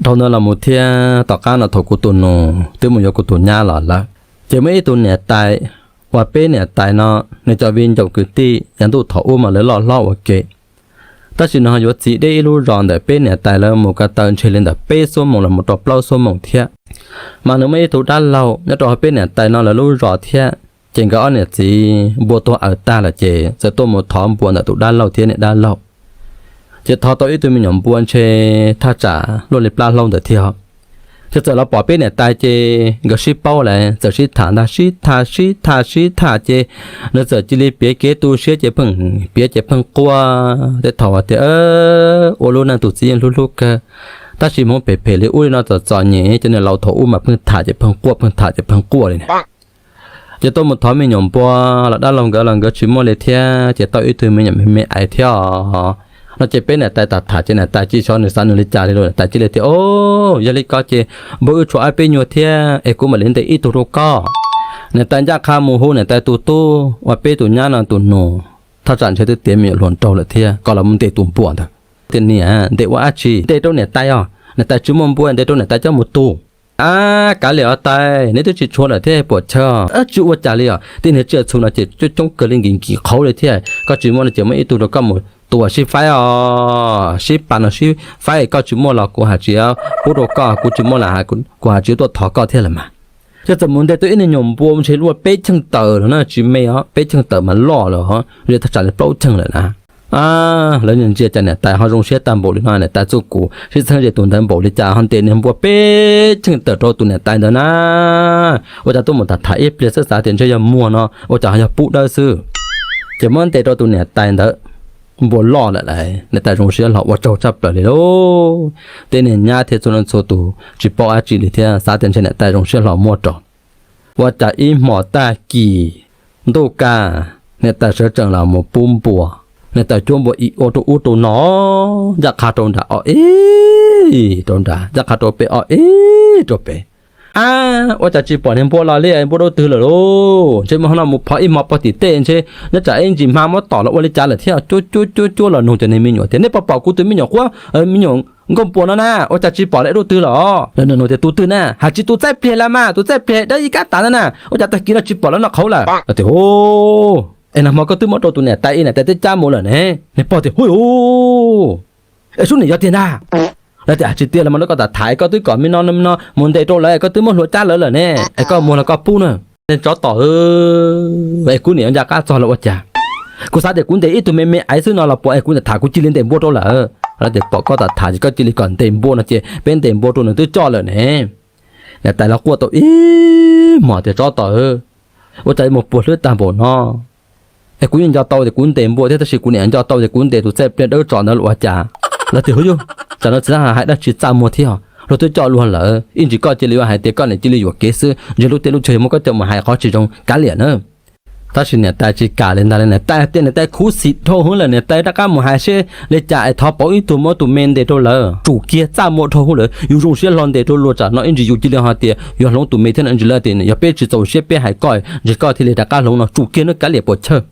Dhau ntawd los mus thiab tom qab no thaum kuv tus nus twb mus yuav kuv tus nyab los lawm, ces muaj ib tug niam tais uas peb niam tais no nws cov viv ncaus kwv tij yav ntuj thaum ub mas lawv loj hlob ua ke. Tab sis nws ho yuav txiv deb ib lub zos ntawm peb niam tais lawv mus ko taw ntshe li ntawm peb xuab moos los mus rau plaub xuab moos thiab. Mas nws muaj ib tug dab laug nyob rau peb niam tais no lawv lub zos thiab, ces nkawd ob niam txiv npua tuag aws tag lawm ces txawm tuaj mus thov npua ntawm tus dab laug thiab niam dab laug. Ces thov tau ib tug me nyuam npua ntshe thaj tsam luaj li plab hlau ntawd thiab. Ces txawm los pom peb niam tais ces nkawd sib paub lawm txawm sib tham ntag, sib tham sib tham sib tham ces nws txawm cia li piav kev tu siab ces pheej piav ces pheej quaj tej thaum tias ua lub neej tus txiv yeej hlub hlub kawg, tab sis hmoov phem phem li ub li no txom txom nyem, cov niam laus thaum ub mas pheej tham ces pheej quaj, pheej tham ces pheej quaj li na. Ces tuaj mus thov me nyuam npua los dab laug nkawd los nkawd tsis muaj li thiab, ces tau ib tug me nyuam me me aiv thiab no ces peb niam tais tham tham ces niam tais tsis xyov nws xav nws li cas li lawm, niam tais cia li tias, Au, yog li ko ces npua wb tshuav ob peb nyuag thiab es kuv mam li ntes ib tug rau koj. Niam tais ncaj qha mus hu niam tais tus tub uas peb tus nyab no tus nus, thaj tsam ntshe twb tiav me nyuam hluas nraug lawm thiab kom los mus ntes tus npua ntawd. Tias, Niam, ntes ua dab tsi? Ntes rau niam tais os, niam tais tsis muaj npua ntes rau niam tais coj mus tu. Ab, kav liam os tais, neb twb tsis tshuav lawm thiab puas chawj, tsis ua cas li os. Tej niag tsiaj txhu no ces coob coob kawg li, nkim nkim qhauv li thiab. Koj tsis muaj no ces muaj ib tug rau koj mus tua sib faib os, sib pas no sib faib, koj tsis muaj los kuv hais tsis pub rau koj, kuv tsis muaj los kuv hais tsis tuaj thov koj thiab lawm mas. Ces txawm mus ntes tau ib niag nyuam npua ntshe luaj peb cheej tawm no na, tsis me os, peb cheej tawm mas loj lawm, thaj tsam li plaub cheej lawm na. Lawv ntsia cas niam tais ho zoo siab tag npaum li no, niam tais txuj kum sib txheeb ze tus ntawd npaum li cas ho ntes niag npua peb cheej tawm rau tus niam tais ntawd na. Ua cas tuaj mus tham tham ib pliag xwb xav tias ntshe yog muag no ua cas ho yog pub dawb xwb. Ces muab ntes rau tus niam tais ntawd, npua loj lawm lauj, niam tais zoo siab hlo ua tsaug tshaj plaws li lauj. Tej niag nyab thiab txhua leej txhua tus tsis paub dab tsi li thiab xav tias ntshe niam tais zoo siab hlo muab rau. Ua cas ib hmos tag kis ntuj kaj, niam tais sawv tsees los mus pub npua, niam tais cuab npua ib ua rau ub rau no, ncaj qha rau nram o ib rau nrad, ncaj qha rau pem o ib rau pem. Ab, ua cas tsis pom niag npua los li, npua rau twg lawm lauj? Ntshe mus ho no mus phov ib hmos pog tim tej ntshe nyob tsam ib ntsis hma muab tom los ua li cas lawm thiab. Cuab cuab cuab cuab los nug cov niag me nyuam tias, Nej puas pom kuv tus me nyuam quab, me nyuam nkauj npua no na? Ua cas tsis pom lawm, rau twg lawm? Nug tias, Tus twg na? Hais tsis tus txaij pliag lawm mas, tus txaij pliag dawb ib kab tav ntawd na, ua cas tag kis no tsis pom lawm no qhauv lawm? Tias, Es nag hmo koj twb muab rau tus niam tais, niam tais twb cab mus lawm ne. Niag pog tias, Hu, es sub nim yog tiag ntag. Lawv tias, Tsis tiag los mas, koj tham tham, koj twb kom me no me no mus ntes rau lawv, koj twb muab hlua cab lawv lawm ne, es koj muag los koj pub na. Tsov tom, es kuv niam yuav nco qab txog los ua cas? Kuv xav tias kuv ntes ib tug me me aiv xwb no los puas es kuv tham kuv cia li ntes npua rau lawm. Lawv tias, Pom koj tham tham ces koj cia li kom ntes npua no ces peb ntes npua rau nws twb coj lawm ne. Niam tais los quaj tau ib hmos tias, Tsov tom, ua cas mus puas hlwb tag npaum no? Es kuv yeej nco tau tias kuv ntes npua thiab, tab sis kuv niam nco tau tias kuv ntes tus txaij pliag dawb tso ntawd los ua cas? Lawv tias, Hu yug, tsam no txiv hais dab tsi txaj muag thiab, luag twb coj luag lawm, ib ntsis koj cia li yuav hais tias koj niam cia li yuam kev xwb, ntshe lub teb lub chaw yuav muab koj coj mus hais qhov tsis zoo kav liam na. Tab sis niam tais tsis kam li ntag, niam tais tias niam tais khuv xim dhau hwv lawm, niam tais rov qab mus hais seb li cas es thov pauv ib tug muab tus me ntes rau lawv tsum kiag, txaj muag dhau hwv lawm, yus zoo siab hlo ntes rau luag, tsam no ib ntsis yus cia li ho tias yuav hloov tus me thiab no, ib ntsis lawv tias yog peb tsis txaus siab peb hais koj, ntsis koj thiaj li rov qab hloov no, tsum kiag no kav liam puas chawj.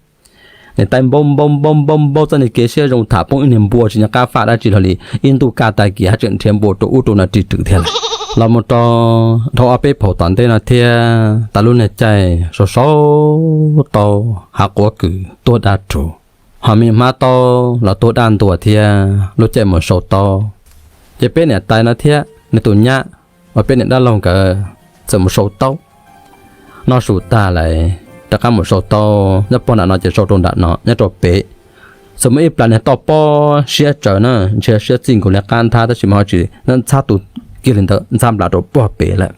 Niam tais npau npau npau npau npau txoj niag kev siab zoo tham poob ib niag npua tsis nco qab faj dab tsi hlo li, ib ntuj kaj tag kis haj tseem nrhiav npua rau ub rau no ris rwm thiab lawm. Los mus rau dhau ob peb phaum tom ntej no thiab tas lub niag caij sau sau taub hav quav kws tuag daj rhuv, ho me hmab taub los tuag daj ntuas thiab lub caij mus sau taub. Ces peb niam tais no thiab nws tus nyab uas peb niam dab laug nkawd txawm mus sau taub. Noj su tag lawm rov qab mus sau taub, nyob pog nram no ces sau rau nram no nyob rau pem. Txawm muaj ib plas niag toj pob siab tsawv na, ntshe siab txij nkaus li qab nthab tab sis mas ho tsis ntxhab tus kiag li ntawd, ntxhab nplas rau pog pem lawm.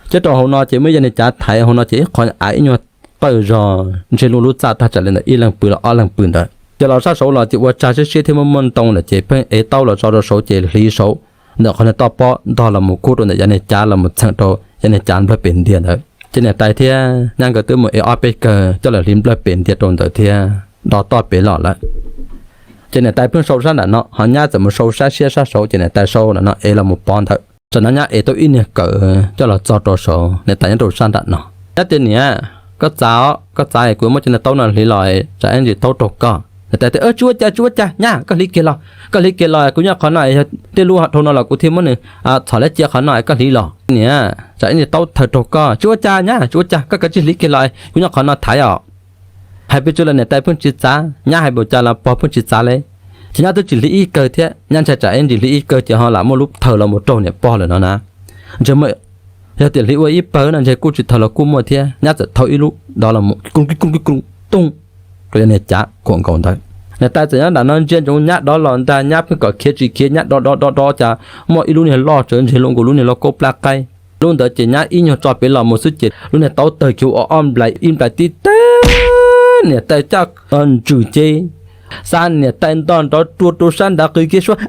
Ces rau hauv no ces muaj yog niag cav thaiv hauv no ces ib qho av ib nyuag tawj zog ntshe luaj lub txaj tag tsam li ntawm ib leeg pw los ob leeg pw ntawd. Ces los sab saud los ces ua tsag siab siab thiab muaj muaj ntoo lawm ces pheej ev taub los tso rau saud ces hliv saud ntawm qhov niag toj pob ntog los mus kub rau ntawm yov niag cav los mus txheem rau yov niag cav nplawg pem ntiag ntawd. Ces niam tais thiab nyab nkawd twb mus ev ob peb kawg coj los hliv nplawg pem ntiag rau ntawd thiab do toj pem los lawm. Ces niam tais pheej sau sab nram no ho nyab txawm mus sau sab siab sab saud ces niam tais sau nram no ev los mus pov ntawd. Tsam no nyab ev tau ib niag kawm coj los txog rau saud, niam tais nyob rau sab nram no. Nyab tias, Niam, koj txav, koj txav es kuv muab cov niag taub no hliv los tsam ib ntsis thaub raug koj. Niam tais tias, Tsis ua cas, tsis ua cas, nyab, koj hliv kiag los, koj hliv kiag los, kuv nyob qhov no, tej lub dhau no los kuv thiaj muab nws txhom lawv cia qhov no, koj hliv los. Niam, tsam ib niag taub thawj raug koj, tsis ua cas, nyab, tsis ua cas, koj kav tsij hliv kiag los, kuv nyob qhov no thaiv os. Hais pes tsawg los niam tais pheej tsis txav, nyab hais npaum cas los pog pheej tsis txav li. Ces nyab twb tsis hliv ib kawg thiab, nyab ntshai tsam ib ntsis hliv ib kawg ces ho lam muaj lub thawj los mus raug niam pog lawm no na. Ntshe yog tias hliv ua ib pawg no ntshe kuj tsis thawj los kuj muaj thiab, nyab txawm thau ib lub dov los mus kub kub kub kub tooj rau niag cav khuam nkaus ntawd. Niam tais txawm nyob nram no ntsia ntsoov nyab dov los ntag, nyab pheej kom khiav tsis khiav, nyab dov dov dov dov cas muaj ib lub niag loj tsawv ntshe luaj nkaus lub niag lauj kaub plab qaib. Lub ntawd ces nyab ib nyuag tso pem los mus xwb ces lub niag taub tawg kiag ua ob nplais ib nplais tib teg, niam tais caj ntswm ces xa niam tais nto nrov rua rau sab nrad qw kiag suab,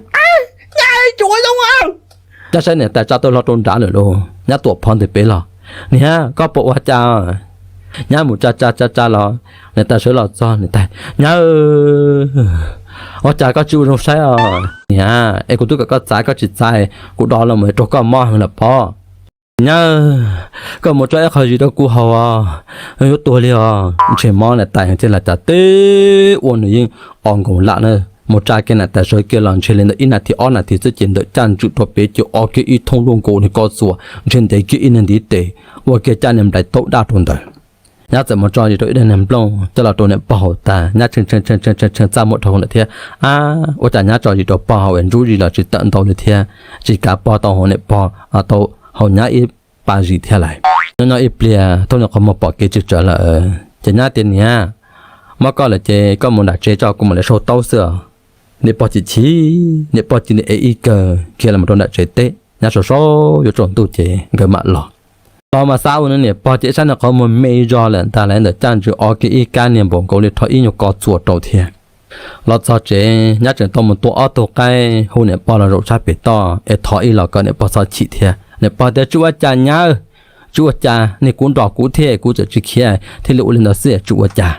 Nyab, tsis ua zoo! Nyab saib niam tais tsa taw hlo rau nrad lawm lauj, nyab tuam phov ntawm pem los, Niam, koj puas ua cas? Nyab mus tsa tsa tsa tsa los, niam tais sawv los txog, niam tais, Nyab, ua cas koj tsis ua zoo saib os? Niam, es kuv twb kom koj txav koj tsis txav, kuv dov los mus raug koj mob heev lawm pob. Nyab, koj mus tso ib qho zis rau kuv haus os, yuav tuag li os. Ntshe mob niam tais heev thiab los cas teb ua nws yeej o nkoos lam na. Mus tsa kiag niam tais sawv kiag los ntshe li ntawm ib nas this ob nas this xwb ces ntawm caj ntswm rau pem ces o kiag ib thooj luaj nkaus niag ko txuas, ntshe ntev kiag ib niag ntiv tes, ua kiag caj niag nplais taub daj rau ntawd. Nyab txawm mus tso zis rau ib daig niag nplooj coj los rau niam pog haus tas, nyab tshee tshee tshee txaj muag dhau lawm thiab. Ab, ua cas nyab tso zis rau pog haus es ntsuj zis los tsis tawm ntau li thiab, tsis kav pog tau haus niam pog tau haus nyab ib pas zis thiab lawm. Nyob nyob ib pliag thooj nyuag qhov muag pom kev tsis tsawv lawm ces nyab tias, Niam, mob koj lawm ces koj mus nram tsev tso, kuv mam li sau taub xwb os. Niam pog chim chim, niam pog cia li ev ib kawg khiav los mus rau nram tsev teb, nyab sau sau yuav tsaus ntuj ces nkawd mam los. Los mas xav ua nws niam pog ces ib sab niag qhov muag me zog lawm ntag, lawv ntawm caj ntswm o kiag ib kab niag npaum nkaus li rho ib nyuag ko txuas rau thiab. Los txog tsev nyab tseem tau mus tua ob tug qaib hu niam pog los zaum sab pem toj es thov ib los kom niam pog txhob chim thiab. Niam pog tias, Tsis ua cas nyab, tsis ua cas, niag kuv nrog kuv thiab kuv txawm tsis khiav thiaj li ua li ntawd xwb, tsis ua cas.